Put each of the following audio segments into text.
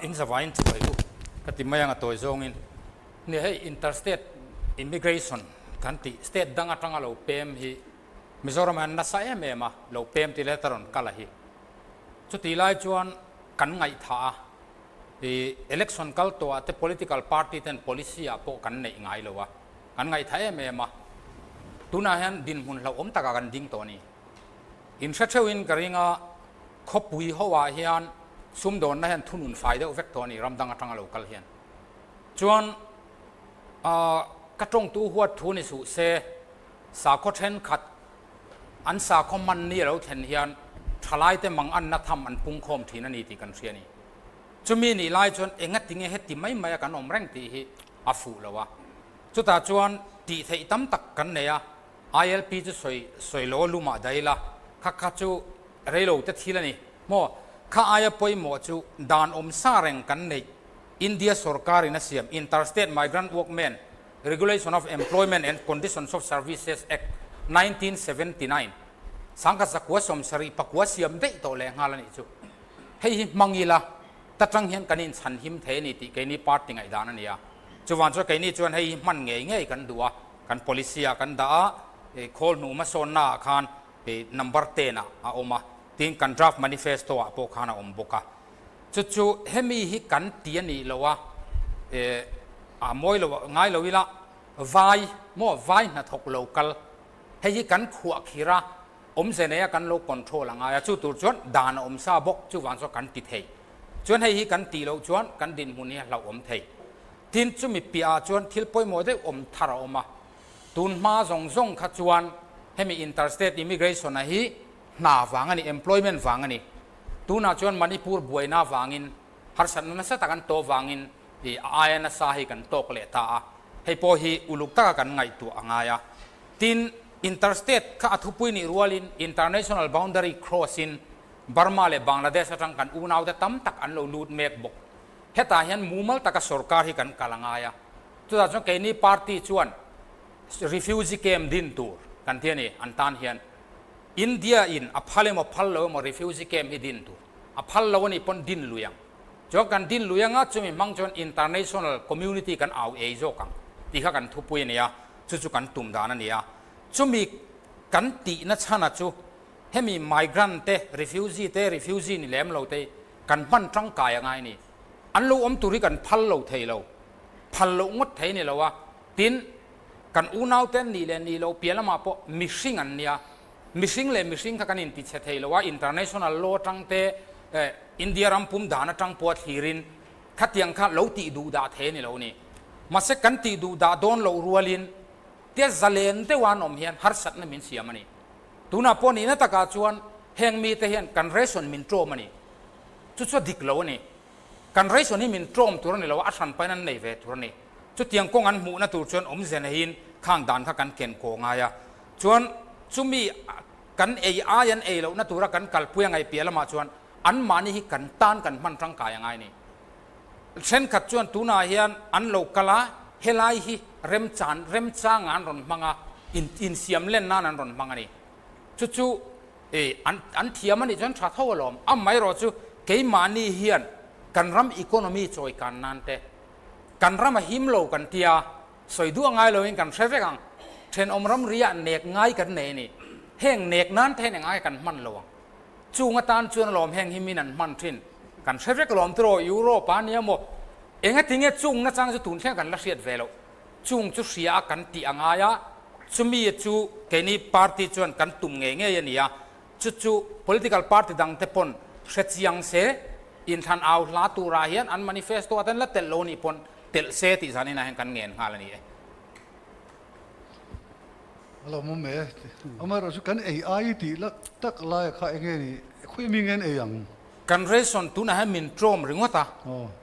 In zavaiin chuai lu ka ti mai ang a tawi zawngin. Nia hei interstate immigration kan tih state dang atanga lo pem hi Mizoram hian nasa em em a lo pem tih leh ta rawn kal a hi. Chutih lai chuan kan ngaihthah a, ih election kal tawh ah te political party ten policy ah pawh kan neih ngai lo a, kan ngaihthah em em a. Tunah hian dinhmun hlauhawm takah kan ding tawh a ni. In hre theuhin ka ring a, khawpui ho ah hian sumdawnna hian thunun fai deuh vek tawh a ni ram dang atanga lo kal hian. Chuan ah ka tawngtu huat thu ni suh se, sakhaw thenkhat an sakhaw man ni a lo thlen hian thalaite mang anna tham an pungkhawm thin a ni tih kan hria a ni. Chumi nih lai chuan engati nge heti mai mai a kan awm reng tih hi a fuh lo a. Chutah chuan tih theih tam tak kan nei a, ILP chu sawi sawi lo a lumah daih ila, kha kha chu reilo te thil a ni. Maw, kha aia pawimawh chu dan awm sa reng kan neih India sorkar in a siam Interstate Migrant Workmen Regulation of Employment and Conditions of Services Act 1979 1974 siam daih tawh leh nghal a nih chu. Hei hi hmang ila ta tang hian kan inchhan him thei a ni tih keini party ngaihdan a ni a. Chuvang chuan keini chuan hei hi hman ngei ngei kan duh a, kan policy ah kan dah a, khawl hnu hmasawnna ah khan number ten ah a awm a, tin kan draft manifesto ah pawh khan a awm bawk a. Chu chu hemi hi kan ti a nih loh a, a mawi lo ngai lo ila vai maw vai hnathawk lo kal hei hi kan khuah khir a, awmze neia kan lo control a ngai a, chu tur chuan dan a awm sa bawk chuvang chuan kan ti thei. Chuan hei hi kan tih loh chuan kan dinhmun hi a hlauhawm thei. Tin chumi piahah chuan thil pawimawh deuh awm thar a awm a, tun hma zawng zawng kha chuan hemi interstate immigration a hi hna vang a ni, employment vang a ni. Tunah chuan Manipur buaina vangin harsatna nasa tak an tawh vangin ih a aia nasa hi kan tawk leh ta a, hei pawh hi uluk taka kan ngaihtuah a ngai a. Tin, interstate kha a thupui nih rualin international boundary cross in Burma leh Bangladesh atang kan unaute tam tak an lo lut mek bawk. Hetah hian mumal taka sorkar hi kan kal a ngai a, chutah chuan keini party chuan refugee camp din tur kan ti a ni, an tan hian India in a phal emaw phal lo emaw refugee camp hi din tur, a phal lo a nih pawn din lui ang. Chuan kan din lui anga chumi hmang chuan international community kan au ei zawk ang tih kha kan thupui a ni a, chu chu kan tum dan a ni a. Chumi kan tihna chhana chu hemi migrant te, refugee te, refugee ni lem lo te kan hman tangkai a ngai a ni. An lo awm tur hi kan phal lo thei lo, phal loh ngawt thei a ni lo a, tin kan unau te an nih leh nih loh piah lamah pawh mihring an nia, mihring leh mihring kha kan intichhe thei lo a, international law atang te eh India ram pum dan atang pawha thlirin khatiang kha lo tih duh dah thei a ni lo a ni. Mahse kan tih duh dah dawn loh rualin tia zalen deuha an awm hian harsatna min siam a ni. Tunah pawh nihna takah chuan heng mite hian kan ration min ṭawm a ni. Chu chu a dik lo a ni. Kan ration hi min ṭawm tur a ni lo a, a hran pahin an nei ve tur a ni. Chutiang kawng an hmuhna tur chuan awmze neiin khang dan kha kan ken kaw ngai a. Chuan chumi kan ei ai an ei lohna tura kan kalpui a ngaih piah lamah chuan anmahni hi kan tan kan hman tangkai a ngai a ni. Thenkhat chuan tunah hian an lo kal a, helai hi remchan remchangah an rawn hmang a, in insiam len nan an rawn hmang a ni. Chu chu e an an thiam a nih chuan tha tho alawm. Amaherawh chu keimahni hian kan ram economy chawi kan nan te, kan ram a him lo kan tia, sawi duah ngai loin kan hre vek ang. Thenawm ramriah nek ngai kan nei a ni. Heng nek nan te hian engai kan hman lo ang. Chung atan chuan alawm heng hi min an hman thin. Kan hre vek alawm tiraw Europe a nia maw? Engatinge chung nachang chu tun thleng kan la hriat ve loh. Chung chu hria a kan tih a ngai a, chumi chu keini party chuan kan tum ngei ngei a ni a, chu chu political party dang te pawn hre chiang se, inthlan au hla turah hian an manifesto atan la telh lo nih pawn telh se tih zan inah hian kan ngen nghal a ni e. A lo mawm e. Amaherawh chu kan ei ai tih la tak laia kha enge ni? Khawi mi nge an ei ang? Kan ration tunah hian min tlawm ringawt a,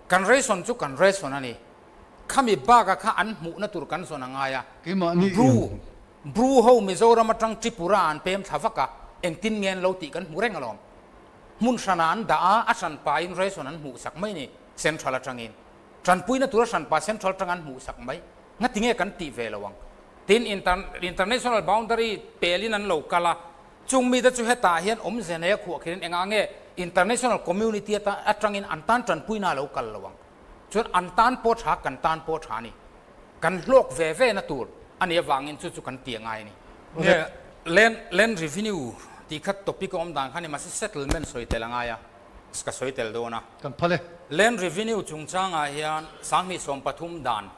kan ration chu kan ration a ni. Khami baka kha an hmuhna tur kan zawn a ngai a. Keimahni Bru, Bru ho Mizoram atang Tripura an pem thla vak a, engtin nge an lo tih kan hmu reng alawm. Hmun hranah an dah a, a hran pain ration an hmuhsak mai ni, Central atangin. Tanpuina tura hranpa Central atang an hmuhsak mai. Ngati nge kan tih ve lo ang? Tin, international boundary pelin an lo kal a, chung mite chu hetah hian awmze nei a khuah khirin engah nge International community ata atangin an tan tanpuina a lo kal lo ang. Chuan an tan pawh tha, kan tan pawh tha a ni. Kan hlawk ve ve na tur a nih avangin chu chu kan ti a ngai a ni. Nge land land revenue tih kha topic a awm dan kha ni mahse settlement sawi tel a ngai a, ka sawi tel dawn a. Kan phal e. Land revenue chungchangah hian 2013 dan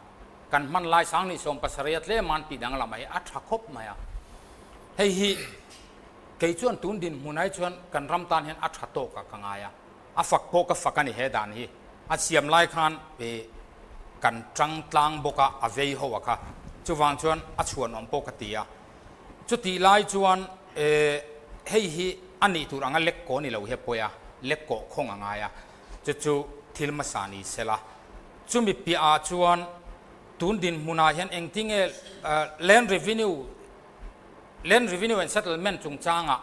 kan hman lai 2017 a tlem an tih danglam hi a tha khawp mai a. Hei hi kei chuan tun dinhmun ai chuan kan ram tan hian a tha tawk ah ka ngai a. A fak pawh ka fak a ni he dan hi. A siam lai khan ih kan tang tlang bawk a, a vei ho a kha. Chuvang chuan a chhuanawm pawh ka ti a. Chutih lai chuan eh hei hi a nih tur anga lek kaw ni lo hi a pawi a, lek kawh khawng a ngai a. Chu chu thil hmasa ni sela. Chumi piah ah chuan tun dinhmunah hian engtinge land revenue, Land Revenue and Settlement chungchangah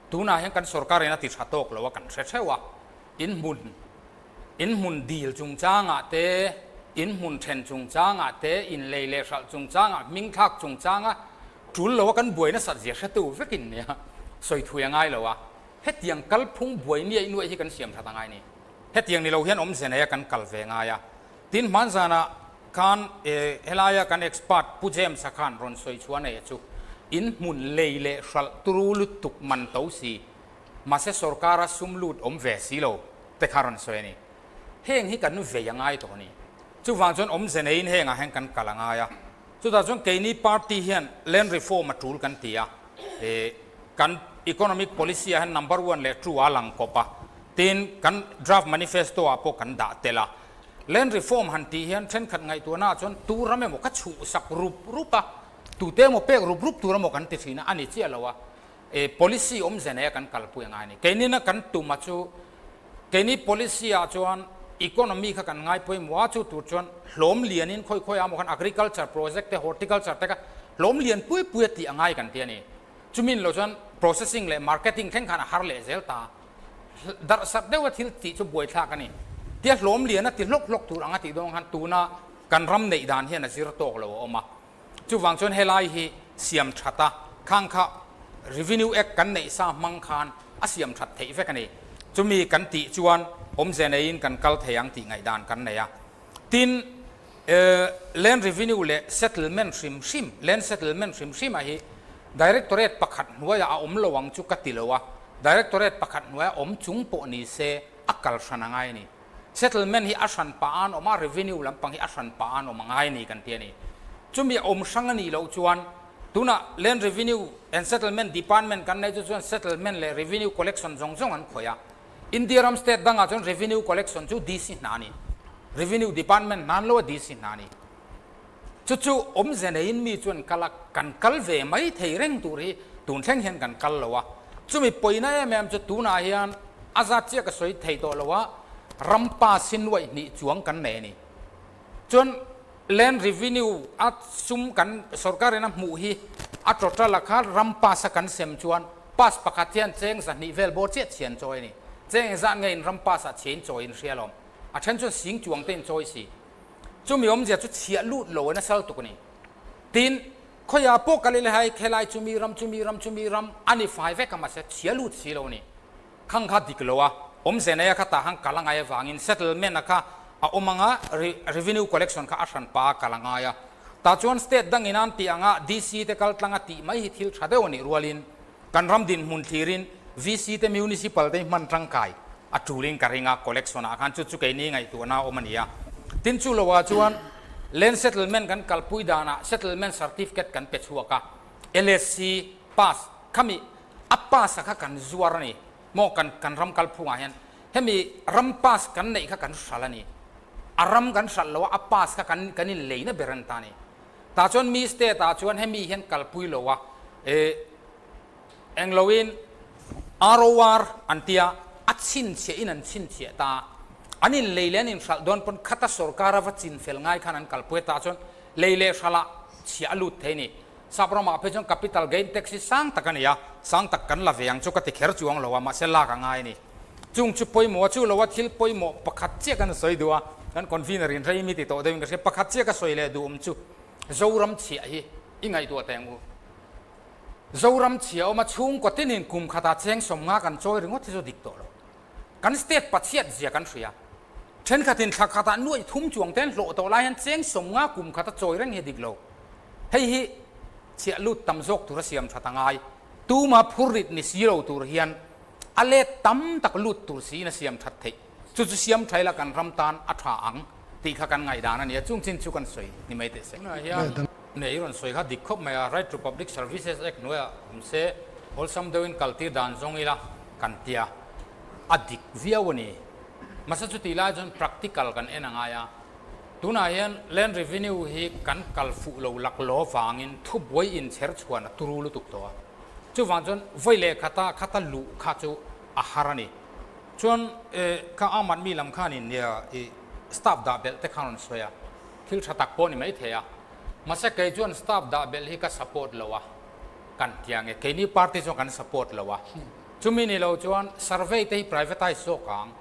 tunah hian kan sorkar in a ti tha tawk lo a kan hre theuh a, inhmun inhmun dil chungchangah te, inhmun then chungchangah te, inlei leh hralh chungchangah, hmingthlak chungchanga tul lo a kan buai nasat zia hretu vekin nia sawi thui a ngai lo a, hetiang kalphung buai niaih nuaih hi kan siam that a ngai ni. Hetiang ni lo hian awmze nei a kan kal ve ngai a, Tin, hmanzanah khan helaia kan expert Pu James-a khan rawn sawi chhuah nei a chu, in hmun lei leh hralh turu lutuk man to si, mahse sorkara sum lut awm ve si lo te kha rawn sawi a ni. Heng hi kan vei a ngai tawh a ni. Chuvang chuan awmze neiin hengah hian kan kal a ngai a. Chutah chuan keini party hian land reform a tul kan ti a, kan economic policy ah hian number one leh two a lang kawp a, tin kan draft manifesto ah pawh kan dah tel a. Land reform han tih hian thenkhat ngaihtuahna ah chuan tu ram emaw ka chhuhsak rup rup a, tute emaw pek rup rup tur emaw kan ti thin a, a ni chiah lo a. E policy awmze nei a kan kalpui a ngai a ni. Keinina kan tum a chu keini policy ah chuan economy kha kan ngai pawimawh a, chu tur chuan hlawm lianin khawi khawi ah emaw khan agriculture project te horticulture te kha hlawm lian pui pui a tih a ngai kan ti a ni. Chumin lo chuan processing leh marketing thleng khan a har leh zel ta. Darh sat deuha thil tih chu buaithlak a ni. Tia hlawm lian a ti hlawk hlawk tur anga tih dawn khan tuna kan ram neih dan hian a zir tawk lo a awm a. Chuvang chuan helai hi siam that a, khang kha Revenue Act kan neih sa hmang khan a siam that theih vek a ni. Chumi kan tih chuan awmze neiin kan kal thei ang tih ngaihdan kan nei a. Tin, Land Revenue leh Settlement hrim hrim, Land Settlement hrim hrim ah hi Directorate pakhat hnuaiah a awm lo ang chu ka ti lo a, Directorate pakhat hnuaia awm chung pawh ni se a kal hran a ngai a ni. Settlement hi a hran pah an awm a, Revenue lampang hi a hran pah an awm a ngai a ni kan ti a ni. Chumi a awm hrang a nih loh chuan tunah Land Revenue and Settlement Department kan neih chu chuan Settlement leh Revenue Collection zawng zawng an khawih a, India ram state dangah chuan revenue collection chu DC hna a ni. Revenue department hna an lo a DC hna a ni. Chu chu awmze neiin mi chuan kal a, kan kal ve mai thei reng tur hi tun thleng hian kan kal lo a. Chumi pawina em em chu tunah hian a zat chiah ka sawi thei tawh lo a, ram pass hi nuaih hnih chuang kan nei a ni. Chuan land revenue a sum kan sorkar in a hmuh hi a total a kha ram pass a kan sem chuan pass pakhat hian cheng 200 vel bawr chiah chhian chawi a ni. Cheng engzat nge in ram pass ah chhiain chawi in hria alawm. A then chuan sing chuang te in chawi si. Chumi awmzia chu chhiah lut lo in a sal tuk a ni. Tin, khawiah pawh kal ila hei khelai chumi ram chumi ram chumi ram a ni fai vek a mahse chhia lut si lo a ni. Khang kha dik lo a, awmze nei a kha tah khan kal a ngai avangin settlement a kha a awm anga revenue collection kha a hran pa a kal a ngai a. Tah chuan state dangin an tih anga DC te kal tlang a tih mai hi thil tha deuh a nih rualin kan ram dinhmun thlirin VC te municipal te hi hman tangkai a tulin ka ring a collection ah khan chu chu keini ngaihtuahna a awm a ni a. Tin chu lo ah chuan land settlement kan kalpui danah settlement certificate kan pe chhuak a, LSC pass khami A pass a kha kan zuar a ni maw kan kan ram kalphungah hian hemi ram pass kan neih kha kan hral a ni. A ram kan hral lo a, a pass kha kan kan inleina ber a ni ta a ni. Tah chuan mi state ah chuan hemi hian kalpui lo a, eh engloin ROR an tia a chhinchhiah in an chhinchhiah ta a, an inlei leh an inhralh dawn pawn khata sorkar a va chinfel ngai khan an kalpui a, tah chuan lei leh hralah chhiah a lut thei a ni. Sap ramah phei chuan capital gain tax hi sang tak a ni a, sang tak kan la ve ang chu ka ti kher chuang lo a, mahse lak a ngai a ni. Chung chu pawimawh a, chu lo a thil pawimawh pakhat chiah kan sawi duh a, kan convener in rei mi ti tawh deuhin ka hria, pakhat chiah ka sawi leh duh awm chu Zoram chhiah hi i ngaihtuah teh ang u. Zoram chhiah awm a chhungkaw tinin kum khatah cheng 50 kan chawi ringawt hi chu dik tawh lo. Kan state pachhiat zia kan hria. Thenkhatin thla khatah nuaih thum chuang te an hlawh tawh lai hian cheng 50 kum khata chawi reng hi a dik lo. Hei hi chhiah lut tam zawk tur a siam that a ngai. Tuma phur rit ni si lo tur hian a let tam tak lut tur siin a siam that theih. Chu chu siam tha ila kan ram tan a tha ang tih kha kan ngaihdan a ni a, chung chin chu kan sawi ni mai teh se. Tunah hian nei rawn sawi kha dik khawp mai a, Right to Public Services Act hnuaiah awm se awlsam deuhin kaltir dan zawng ila kan tia a dik viau a ni. Mahse chutih lai chuan practical kan en a ngai a, tunah hian Land Revenue hi kan kal fuh lo laklawh vangin thubuai inchher chhuan a turu lutuk tawh a, chuvang chuan vawi leh khata khata luh kha chu a har a ni. Chuan kha Aam Aadmi lam khanin nia i staff dah belh te khan rawn sawi a, thil tha tak pawh ni mai thei a. Mahse kei chuan staff dah belh hi ka support lo a, kan ti ang e. Keini party chuan kan support lo a. Chumi ni lo chuan survey te hi privatize zawk ang.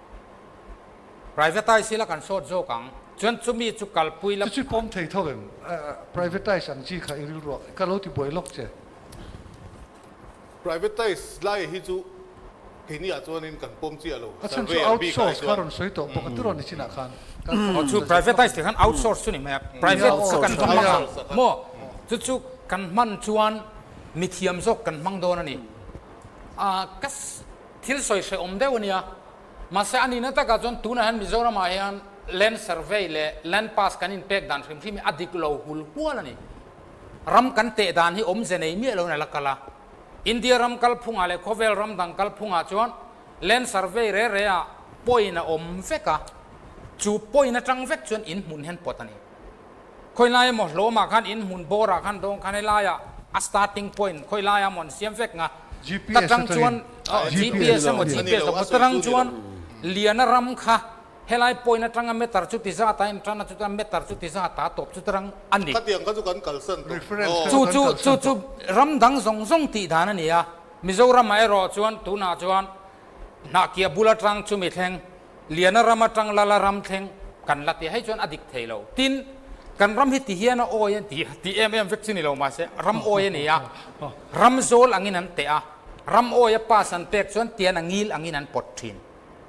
Privatize ila kan sawt zawk ang. Chuan chumi chu kalpui la. Chu chu pawm thei tho em? Privatize ang chi kha i rilruah ka lo ti buai lawk che. Privatize lai hi chu keini ah chuanin kan pawm chiah lo. A chhan chu outsource kha rawn sawi tawh bawk a tirawn ni chinah khan. Aw chu privatize tih khan outsource chu ni mai a, private kha kan hmang a maw chu chu kan hman chuan mithiam zawk kan hmang dawn a ni. A ka thil sawi hrehawm deuh a nia, mahse a nihna takah chuan tunah hian Mizoramah hian land survey leh land pass kan inpek dan hrim hrim hi a dik lo hul hual a ni. Ram kan teh dan hi awmze nei miah loin a la kal a. India ram kalphungah leh khawvel ram dang kalphungah chuan land survey re re ah point a awm vek a, chu point atang vek chuan in hmun hian pawt a ni. Khawi lai emaw hlawmah khan in hmun bawrah khan dawng khan helaiah a starting point khawi laiah emaw an siam vek nga, ta tang chuan GPS emaw GPS emaw ta tang chuan liana ram kha Helai point atanga meter chu ti zat a intan a chuta meter chu ti zat a tawp chu tarang a ni. Khatiang kha chu kan kalsan tawh. Reference Chu chu chu chu ram dang zawng zawng tih dan a ni a. Mizoramah erawh chuan tunah chuan Hnahkiah bul atang chumi thleng, Liana ram atang Lala ram thleng kan la ti. Hei chuan a dik thei lo. Tin, kan ram hi ti hian a awi a ti ti em em vek chu ni lo mahse ram awi a ni a. Ram zawl angin an teh a. Ram awi a pass an pek chuan tian a ngil angin an pawt thin.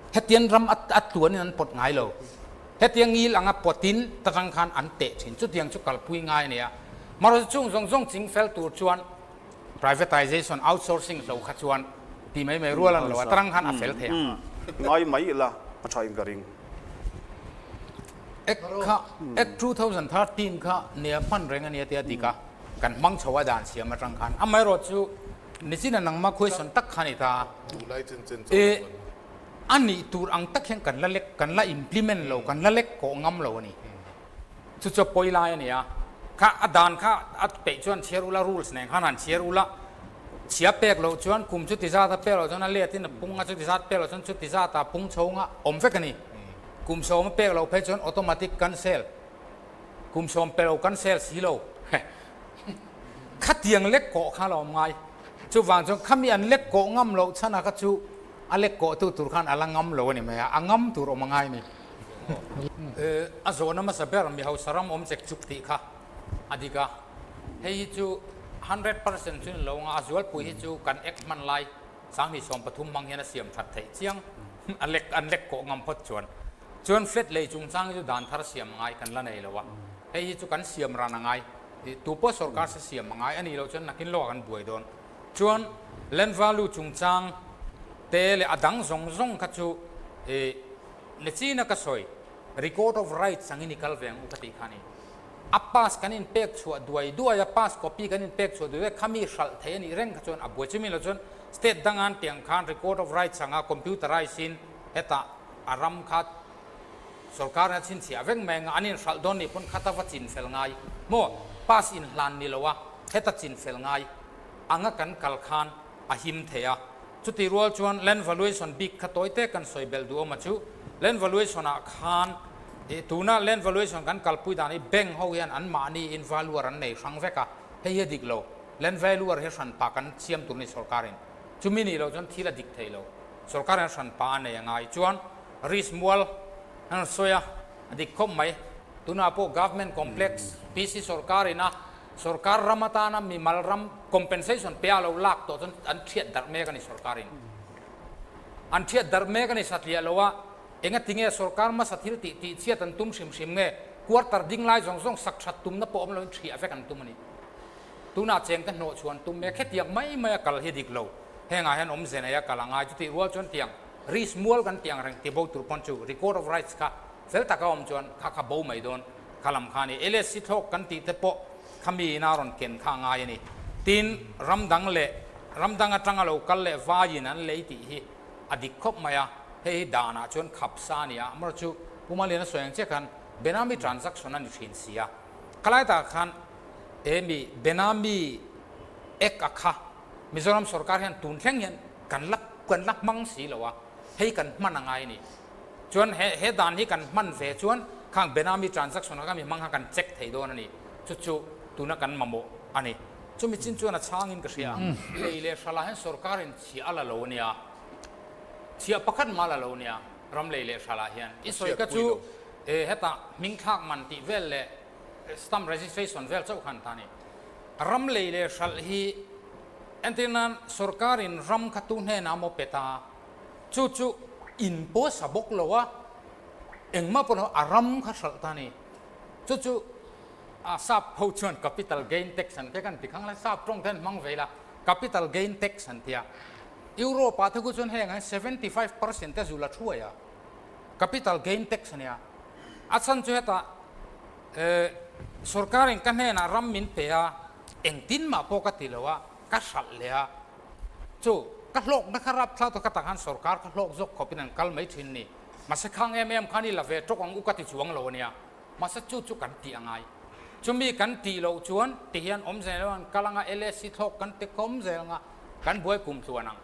Hetiang ram a tluanin an pawt ngai lo. Hetiang ngil anga pawtin tatang khan an teh thin. Chutiang chu kalpui ngai a ni a. Marawh chu chung zawng zawng ching fel tur chuan privatization, outsourcing hlo kha chuan ti mai mai rual an lo a, tarang khan a fel thei ang. Ngai mai ila a tha in ka ring. Act kha, Act 2013 kha nia hman reng a nia tia dik a, kan hmang chho a dan siam atang khan. Amaherawhchu Nichina nangma question tak kha ni ta. E a nih tur ang tak hian kan la lek, kan la implement lo, kan la lek kawh ngam lo a ni. Chu chu a pawi lai a ni a. Kha a dan kha a peih chuan chhiar ula, rules nen khan han chhiar ula, chhia pek loh chuan kum chuti zat a pek loh chuan a let in a pung a, chuti zat pek loh chuan chuti zat a pung chho nga awm vek a ni. Kum 10 a pek loh phei chuan automatic cancel, kum 10 pe lo cancel si lo. Khatiang lek kawh kha la awm ngai. Chuvang chuan khami an lek kawh ngam loh chhan a kha chu a lek kawh tu tur khan a la ngam lo a ni mai a, a ngam tur awm a ngai ni. A zawhna hmasa ber mi hausa ram awm chek chuk tih kha a dik a, hei hi chu 100% chu ni lo anga a zualpui hi chu kan ek hman lai 2013 hmang hian a siam that theih chiang a lek an lek kawh ngam phawt chuan. Chuan flat lei chungchang hi chu dan thar siam a ngai kan la nei lo a, hei hi chu kan siam ran a ngai. Tu pawh sorkar se siam a ngai a nih loh chuan nakin lawkah kan buai dawn. Chuan land value chungchang te leh a dang zawng zawng kha chu ih Nechina ka sawi record of rights angin i kal ve ang u ka tih kha a ni. A pass kan inpek chhuah duai duai a, pass copy kan inpek chhuah duai duai a, khami hralh thei a nih reng kha chuan a buai. Chumi loh chuan state dangan tiang khan record of rights anga computerize in hetah a ram kha Sorkar a chhinchhiah vek mai anga an inhralh dawn nih pawn khata va chin fel ngai maw? Pass inhlan ni lo a, heta chin fel ngai anga kan kal khan a him thei a. Chutih rual chuan land valuation bik kha tawi te kan sawi belh duh awm a chu land valuation ah khan ih tuna land valuation kan kalpui dan hi bank ho hian an mahni in valuer an nei hrang vek a, hei hi a dik lo. Land valuer hi hranpa kan siam tur ni sorkar in. Chumi nih loh chuan thil a dik thei lo. Sorkar in hranpa a nei a ngai chuan Risk mual an rawn sawi a, a dik khawp mai. Tunah pawh Government Complex, PC sorkar ina sorkar ram atana mimal ram compensation pe a lo lak tawh chuan an thiat darh mek a ni sorkar in. An thiat darh mek a ni satliah lo a, engatinge sorkar hmasa thil tih tih chhiat an tum hrim hrim nge quarter ding lai zawng zawng sak that tumna pawh awm loin thiah vek an tum a ni. Tunah chengte hnawh chhuah an tum mek, hetiang mai mai a kal hi dik lo. Hengah hian awmze nei a kal a ngai, chutih rual chuan tiang risk mual kan tih ang reng ti bo tur pawn chu record of rights kha fel taka awm chuan kha kha bo mai dawn kha lam kha a ni. LSC thlawk kan tih te pawh kha mi ina rawn ken kha a ngai a ni. Tin, ram dang leh ram dang atanga lo kal leh vaiin an lei tih hi a dik khawp mai a, hei hi danah chuan khap sa a ni a, amaherawhchu chu Pu Maliana sawi ang chiah khan Benami transaction a ni thin si a, khalai takah khan he mi Benami Act a kha Mizoram sorkar hian tun thleng hian kan la kan la hmang si lo a, hei kan hman a ngai a ni. Chuan he he dan hi kan hman ve chuan khang Benami transaction kha mi hmang kha kan check thei dawn a ni. Chu chu tuna kan mamawh a ni. Chumi chin chuan a chhangin ka hria ang. Lei leh hralah hian sorkarin chhiah a la lo a nia. Chhiah pakhat mah a la lo a nia ram lei leh hralah hian. I sawi ka chu hetah hming thlak man tih vel leh stamp registration vel chauh khan ta a ni. Ram lei leh hralh hi entir nan sorkarin ram kha tu hnenah maw pe ta? Chu chu in pawh sa bawk lo a, engmah pawh lo a ram kha hralh ta a ni. Chu chu a sap ho chuan capital gain tax an tia kan ti khang lai, sap tawng te an hmang ve ila, capital gain tax an tia. Europe ah te khu chuan heng ah hian 75% te zul a thuai a, capital gain tax a nia. A chhan chu hetah eh sorkarin ka hnenah ram min pe a, engtin mah pawh ka ti lo a, ka hralh leh a, Chu, ka hlawkna kha rapthla tawh ka tak han sorkar kha hlawk zawk khawpin an kal mai thin ni. Mahse khang em em khan i la ve tawk ang u ka ti chuang lo ania. Mahse chu chu kan tih a ngai. Chumi kan tih loh chuan ti hian awmze nei lo an kal anga LSC thlawk kan ti khawm zel anga kan buai kum tluan ang.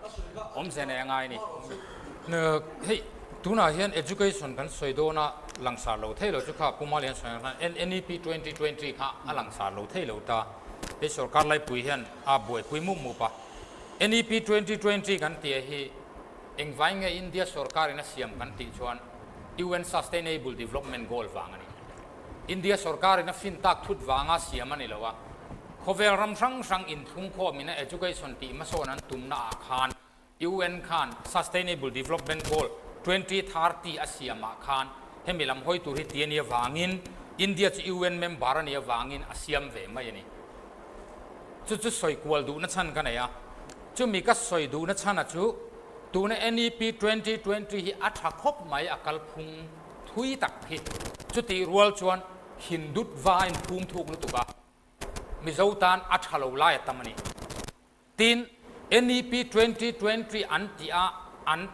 Awmze nei a ngai ni. Hei tunah hian education kan sawi dawn a langsar lo thei lo chu kha Pu Malian sawi ang khan NEP 2020 kha a langsar lo thei lo ta. Hei sorkar laipui hian a buaipui mup mup a. NEP 2020 kan tih hi engvai nge India sorkarin a siam kan tih chuan UN Sustainable Development Goal vang a ni. India sorkarin a fin tak thut vanga siam a ni lo a, khawvel ram hrang hrang inthlungkhawmin a education tih hmasawn an tumna ah khan UN khan Sustainable Development Goal 2030 a siamah khan hemi lam hawi tur hi ti a nih avangin India chu UN member a nih avangin a siam ve mai a ni. Chu chu sawi kual duhna chhan ka nei a, chumi ka sawi duhna chhana chu tuna NEP 2020 hi a tha khawp mai a kalphung thui tak hi. Chutih rual chuan Hindutva a inphum thuk lutuk a, Mizo tan a tha lo lai a tam a ni. Tin, NEP 2020 an tih a an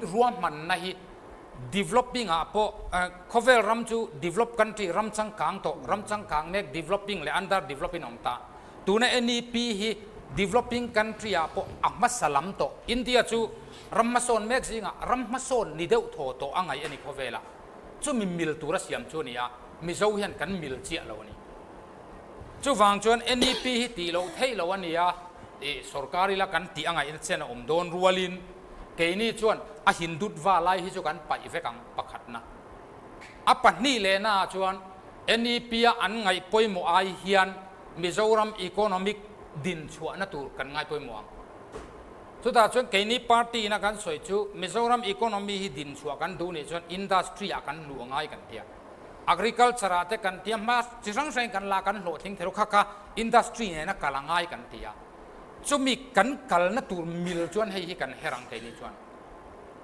ruahmanna hi developing ah pawh khawvel ram chu develop country ram changkang tawh, ram changkang mek developing leh under develop in a awm ta. Tuna NEP hi developing country ah pawh a hmasa lam tawh. India chu ram hmasawn mek zingah ram hmasawn ni deuh thaw tawh a ngaih a ni khawvelah. Chumi mil tura siam chu a ni a, Mizo hian kan mil chiah lo a ni. Chuvang chuan NEP hi tih loh theih loh a ni a, ih sorkar ila kan tih a ngaihna chen a awm dawn rualin keini chuan a Hindutva lai hi chu kan paih vek ang pakhatna. A pahnih lehna ah chuan NEP a an ngaih pawimawh ai hian Mizoram economic din chhuahna tur kan ngai pawimawh ang. Chutah chuan keini party ina kan sawi chu Mizoram economy hi din chhuah kan duh nih chuan industry ah kan luh a ngai kan ti a. Agriculture ah te kan ti a, hma chi hrang hrangin kan la kan hlawhtling thei lo kha kha industry nena kal a ngai kan ti a, chumi kan kalna tur mil chuan hei hi kan her ang keini chuan.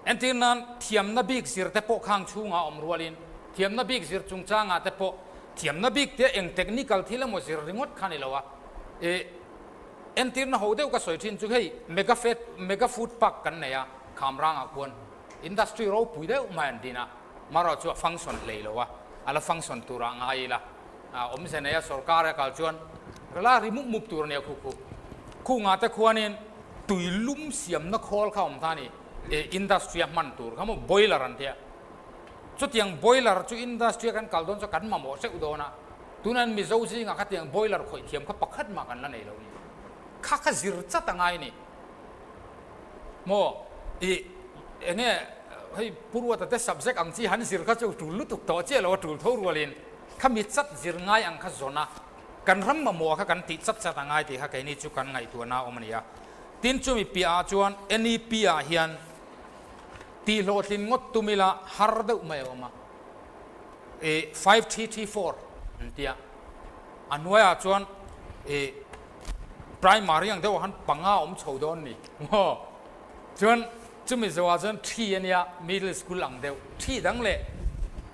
Entir nan thiamna bik zir te pawh khang chhungah awm rualin thiamna bik zir chungchangah te pawh thiamna bik te eng technical thil emaw zir ringawt kha ni lo a, ih entirna ho deuh ka sawi thin chu hei mega fat mega food park kan nei a Khamrangah khuan industry ropui deuh mai an din a. Marawh chu a function hlei lo a, a la function turah ngai ila, awmze nei a sorkar a kal chuan la ri mup mup tur a nia khu khu. Khungah te khuanin tui lum siamna khawl kha awm ta a ni, industry a hman tur kha maw boiler an tia. Chutiang boiler chu industry a kan kal dawn chuan kan mamawh hreuh dawn a, tunah hian Mizo zingah khatiang boiler khawih thiam kha pakhat mah kan la nei lo a ni. Kha kha zir chat a ngai a ni. Maw i enge hei Puruata te subject ang chi han zir kha chu tul lutuk tawh chiah lo a tul tho rualin khami chat zir ngai ang kha zawn a kan ram mamawh kha kan tih chat chat a ngai tih kha keini chu kan ngaihtuahna a awm a ni a. Tin chumi piah ah chuan NEP ah hian tih hlawhtlin ngawt tum ila har deuh mai a awm a, ih 5334 an tia, a hnuaiah chuan ih primary ang deuh ah khan panga awm chho dawn ni maw? Chuan chumi zawhah chuan thi a nia middle school ang deuh, thi dang leh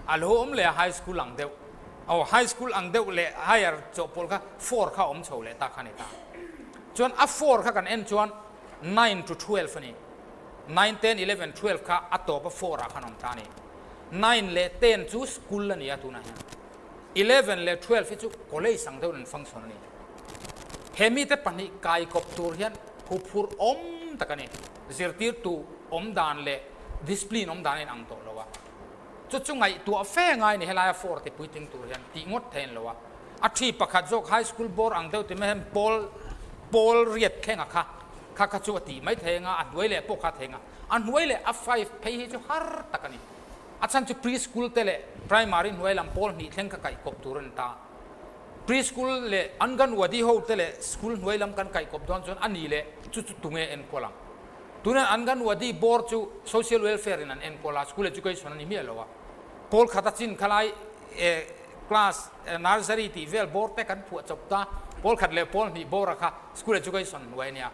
a lo awm leh a high school ang deuh, aw high school ang deuh leh higher chawhpawlh kha four kha awm chho leh ta kha a ni ta. Chuan a four kha kan en chuan nine to 12 a ni. Nine, ten, 11, 12 kha a tawp a four ah khan awm ta a ni. Nine leh ten chu school a ni a tunah hian. 11 leh 12 hi chu college ang deuhin an function a ni. He mite pahnih kai kawp tur hian huphurh awm tak a ni. Zirtirtu awm dan leh discipline awm dan a inang tawh lo a. Chu chu ngaihtuah fe ngai ni helaia four ti puitling tur hian tih ngawt thei an lo a. A thi pakhat zawk high school bawr ang deuh ti mai hian pawl pawl riat thleng a kha kha kha chu a tih mai thei anga a hnuai leh pawh kha a thei anga a hnuai leh a five phei hi chu har tak a ni. A chhan chu pre school te leh primary hnuai lam pawl hnih thleng kha kaih kawp tur a ni ta. Pre school leh Anganwadi ho te leh school hnuai lam kan kaih kawp dawn chuan a ni leh chu chu tunge enkawl ang. Tuna Anganwadi bawr chu social welfare in an enkawl a, school education a ni miah lo a. Pawl khat a chin kha lai eh class nursery tih vel bawr te kan phuah chawp ta, pawl khat leh pawl hnih bawr a kha school education hnuai a nia.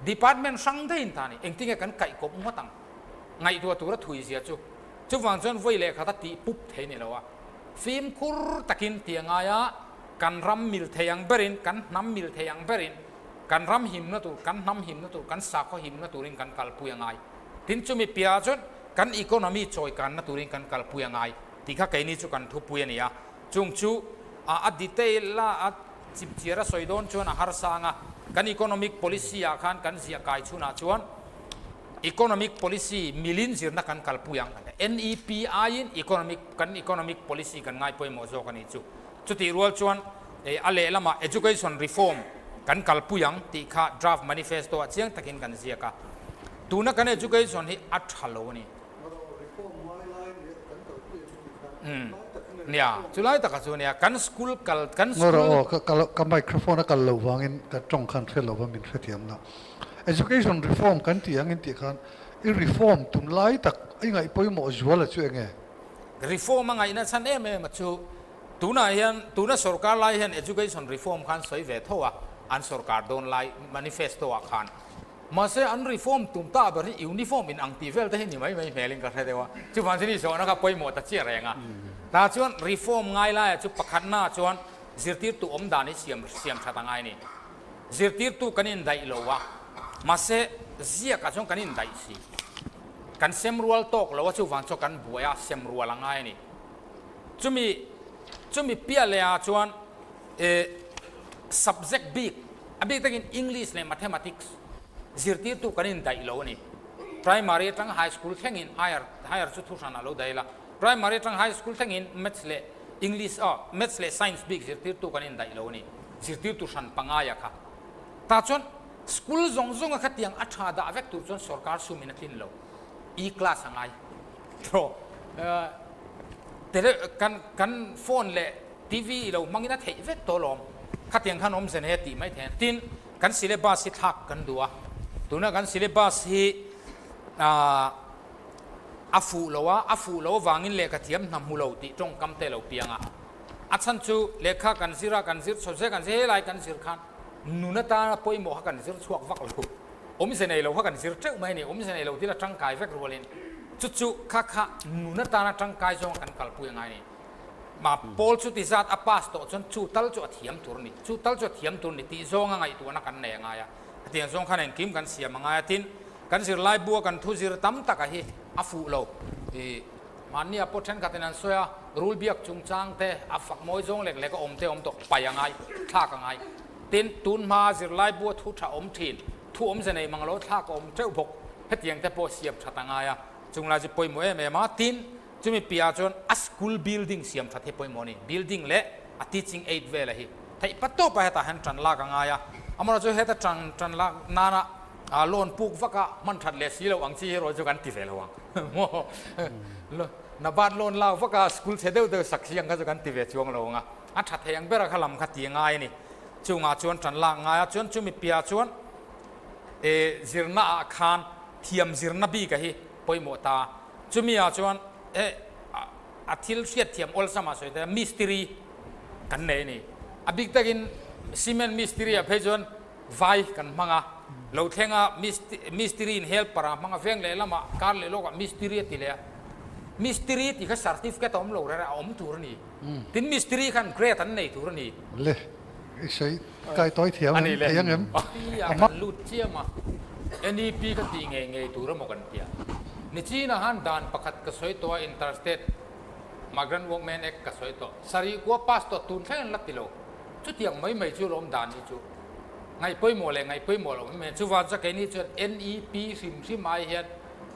Department hrang daihin ta a ni, engtinge kan kaih kawp ngawt ang? Ngaihtuah tura thui zia chu chuvang chuan vawi leh khat a tih pup thei ni lo a. Fimkhur takin tih a ngai a, kan ram mil thei ang berin, kan hnam mil thei ang berin, kan ram himna tur, kan hnam himna tur, kan sakhaw himna turin kan kalpui a ngai. Tin chumi piahah chuan kan economy chawikanna turin kan kalpui a ngai tih kha keini chu kan thupui a ni a. Chung chu a detail a a chipchiar a sawi dawn chuan a harsa ang a, kan economic policy ah khan kan ziah kai chhunah chuan economic policy milin zirna kan kalpui ang kan ti. NEP aiin economic kan economic policy kan ngai pawimawh zawk a nih chu. Chutih rual chuan a lehlamah education reform kan kalpui ang tih kha draft manifesto ah chiang takin kan ziak a. Tuna kan education hi a tha lo a ni. Nia, chulai takah chu nia kan school kal kan school. Ngawr aw, ka microphone a kal loh vangin ka tawng khan hre lova min hrethiam lo. Education reform kan tih angin tih khan i reform tum lai tak i ngaih pawimawh zuala chu enge? Reform a ngaihna chhan em em a chu tunah hian tuna sorkar lai hian education reform khan sawi ve tho a, an sorkar dawn lai manifesto ah khan. Mahse an reform tum ta ber hi uniform in ang tih vel te hi ni mai mai hmel in ka hre deuh a, chuvang chuan i zawhna kha pawimawh ta chiah reng a. Tah chuan reform ngai laiah chu pakhatna chuan zirtirtu awm dan hi siam siam that a ngai a ni. Zirtirtu kan indaih lo a, mahse ziakah chuan kan indaih si. Kan sem rual tawk lo a, chuvang chuan kan buai a, sem rual a ngai a ni. Chumi chumi piah lehah chuan eh subject bik, a bik takin English leh Mathematics zirtirtu kan indaih lo a ni. Primary atanga high school thlengin higher higher chu thuhranah lo daih la, primary atanga high school thlengin Maths leh English aw Maths leh Science bik zirtirtu kan indaih lo a ni, zirtirtu hran pangaia kha. Tah chuan school zawng zawnga khatiang a tha dah vek tur chuan sorkar sumin a tlin lo, E-class a ngai. Thaw kan kan phone leh TV i lo hmangin a theih vek tawh alawm. Khatiang khan awmze nei a tih mai thei a. Tin, kan syllabus hi thlak kan duh a. Tuna kan syllabus hi aah a fuh lo a, a fuh lo avangin lehkha thiam hna hmu lo tih tawngkam te a lo piang a. A chhan chu lehkha kan zir a, kan zir chho zel, kan zir helai kan zir khan nun atana pawimawh kha kan zir chhuak vak lo. Awmze nei lo kha kan zir teuh mai a ni. Awmze nei lo thil a tangkai vek rualin chu chu kha kha nun atana tangkai zawnga kan kalpui a ngai a ni. Ma Paul chu ti zat a pass tawh chuan chu tal chu a thiam tur a ni, chu tal chu a thiam tur a ni tih zawnga ngaihtuahna kan nei a ngai a. Hetiang zawng khan engkim kan siam a ngai a, tin kan zirlai bua kan thu zir tam taka hi a fuh lo. I mahnia pawh thenkhatin an sawi a, rul biak chungchang te a fak mawi zawng lek lek a awm te a awm tawh, pai a ngai, thlak a ngai. Tin, tun hmaa zirlai bua thu tha awm thin, thu awmze nei mang lo thlak a awm teuh bawk. Hetiang te pawh siam that a ngai a, chunglai chu pawimawh em em a, tin, Chumi piah chuan a school building siam that hi pawimawh a ni. Building leh a teaching aid vela hi theih pat tawp a hetah hian tan lak a ngai a. Amaherawhchu chu heta tan tan lak nana loan puk vak a hman that leh si lo ang chi erawh chu kan ti ve lo ang. Maw? Nabat loan lak vak a school chhe deuh deuh sak si ang kha chu kan ti ve chuang lo ang a. A tha thei ang bera kha lam kha ti a ngai a ni. Chungah chuan tan lak a ngai a. Chuan chumi piah chuan. Zirna ah khan thiam zirna bik a hi pawimawh ta. Chumi ah chuan a thil hriatthiam awlsam ah sawi ta mistiri kan nei a ni. A bik takin cement mistiri ah phei chuan vai kan hmang a, lo thleng a mistiri in helper ah hmang a, veng leh lamah kar leh lawkah mistiri a ti leh a. Mistiri tih kha certificate a awm lo rere a awm tur a ni. Tin mistiri khan grade an nei tur a ni. Le, i sawi kai tawi thiam em? Thei ang em? A kan lut chiam a, NEP ka tih ngei ngei tur emaw kan tia. Nichinah han dan pakhat ka sawi tawh a, Interstate Migrant Workmen Act ka sawi tawh. Sarih kua pass tawh tun thleng an la ti lo. Chutiang mai mai chu lawm dan hi chu ngaih pawimawh leh ngaih pawimawh loh mai mai. Chuvang chuan keini chuan NEP hrim hrim ai hian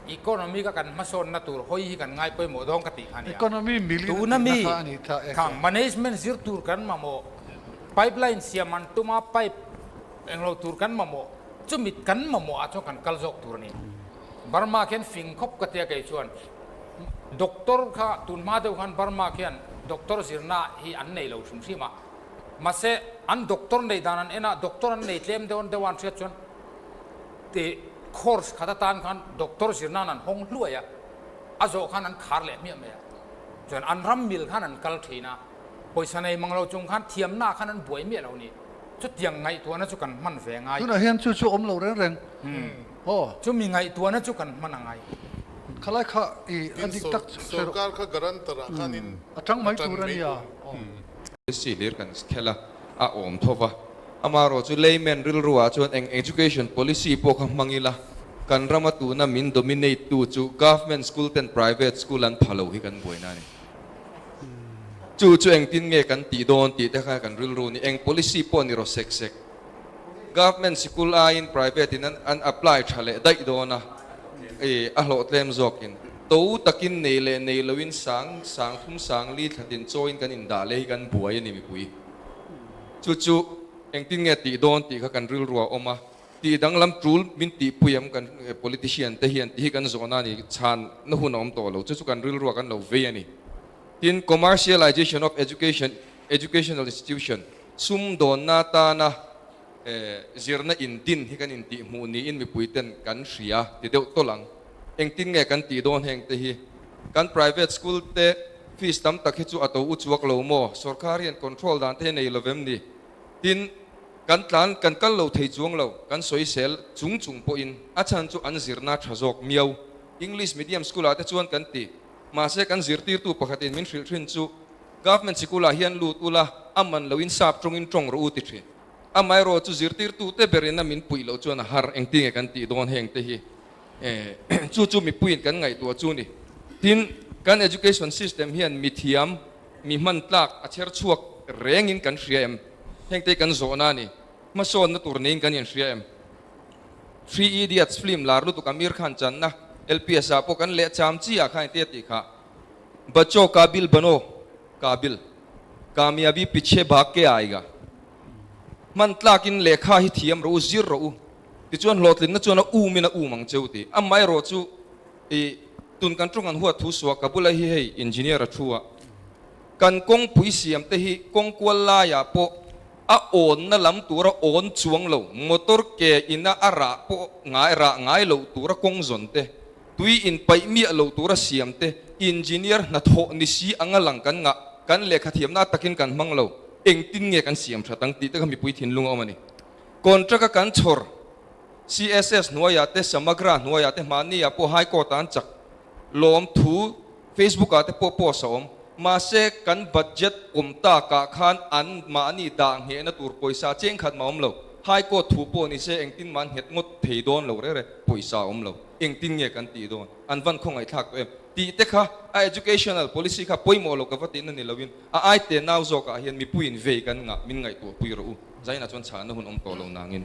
Economy ka kan hmasawnna tur hawi hi kan ngai pawimawh dawn ka tih kha a nia. Economy milin a Tuna tihna mi kha a ni tha e. Khang management zir tur kan mamawh, pipeline siam an tum a, pipe englo tur kan mamawh, chumi kan mamawh ah chuan kan kal zawk tur a ni. Burma khian fing khawp ka tia kei chuan doctor kha tun hma deuh khan Burma khian doctor zirna hi an nei lo hrim hrim a, mahse an doctor neih dan an en a, doctor an nei tlem deuh deuh a an hriat chuan Tih course khat atan khan doctor zir nan an hawng hluai a, a zawh khan an khar leh hmiah mai a. Chuan an ram mil khan an kal thin a, pawisa nei mang lo chung khan thiamna ah khan an buai miah lo ni. Chutiang ngaihtuahna chu kan hman ve ngai. Tunah hian chu chu awm lo reng reng aw. Chumi ngaihtuahna chu kan hman a ngai. Khalai kha i a dik tak chu hre rawh. Sorkar kha guarantor ah khanin a tang mai tur a nia aw. Policy hlir kan khel a, a awm tho va. Amaherawh chu layman rilruah chuan eng education policy pawh kha hmang ila, kan rama tuna min dominate tu chu government school ten private school an pha lo hi kan buaina a ni. Chu chu engtin nge kan tih dawn tih te kha kan rilru ni. Eng policy pawh ni rawh sek sek. Government sikul aiin private in an apply tha leh daih dawn a, a hlawhtlem zawkin to takin nei leh nei loin sang sang thum sang li thlatin chawiin kan indah leh hi kan buai a ni mipui. Chu chu engtin nge tih dawn tih kha kan rilru a awm a, tih danglam tul min tihpui em kan politician te hian tih hi kan zawhna a ni, chhan na hun a awm tawh lo, chu chu kan rilru ah kan lo vei a ni. Tin, commercialization of education, educational institution, sumdawnna atana zirna in din hi kan intihhmuh niin mipui ten kan hria ti deuh tawlh ang. Engtin nge kan tih dawn heng te hi? Kan private school te fees tam tak hi chu a to u chuak lo maw? Sorkar hian control dan te hi nei lo vem ni? Tin, kan tlan kan kal lo thei chuang lo, kan sawisel chung chung pawhin a chhan chu an zirna tha zawk miau. English medium school ah te chuan kan ti. Mahse kan zirtirtu pakhatin min hrilh thin chu government sikul ah hian lut ula a man loin sap tawngin tawng rawh u ti thin. Amaherawh chu zirtirtu te berin a min puih loh chuan a har engtinge kan tih dawn heng te hi. Chu chu mipuiin kan ngaihtuah chu ni. Tin, kan education system hian mithiam, mi hman tlak a chher chhuak rengin kan hria em? Hengte kan zawhna a ni. Hmasawnna tur neiin kan inhria em? Three Idiots film lar lutuk Amir Khan channa LPS ah pawh kan leh cham chi ah khan engtia tih kha Bacho kabil bano kabil kamiabi pichhe bhag ke aayega Hman tlakin lehkha hi thiam rawh u, zir rawh u. Tichuan hlawhtlinna chuan a umin a um ang cheu ti. Amaherawh chu i tun kan tawng an huat thu suah ka bula hi hei engineer a thu a, kan kawngpui siam te hi kawng kual laiah pawh a awnna lam tura awn chuang lo, motor ke ina a rah pawh ngai rah ngai loh tura kawng zawn te, tui in paih miah loh tura siam te, engineer hnathawh ni si anga lang kan ngah, kan lehkha thiamna takin kan hmang lo, engtin nge kan siam that ang tih te kha mipui thinlung a awm a ni. Contract a kan chhawr CSS hnuaiah te Samagra hnuaiah te hmahni ah pawh High Court ah an chak lawm thu Facebook ah te pawh post a awm. Mahse kan budget awm tak ah khan an mahni dah nghehna tur pawisa cheng khat mah awm lo. High Court thu pawh ni se engtin mah an nghet ngawt thei dawn lo rere pawisa a awm lo. Engtin nge kan tih dawn? An van khawngaihthlak tawh em? Tih te kha a educational policy kha pawimawh lo ka va tihna ni loin a aite nau zawkah hian mipuiin vei kan ngah min ngaihtuah pui rawh u. Zaina chuan chhahna hun awm tawh lo nangin.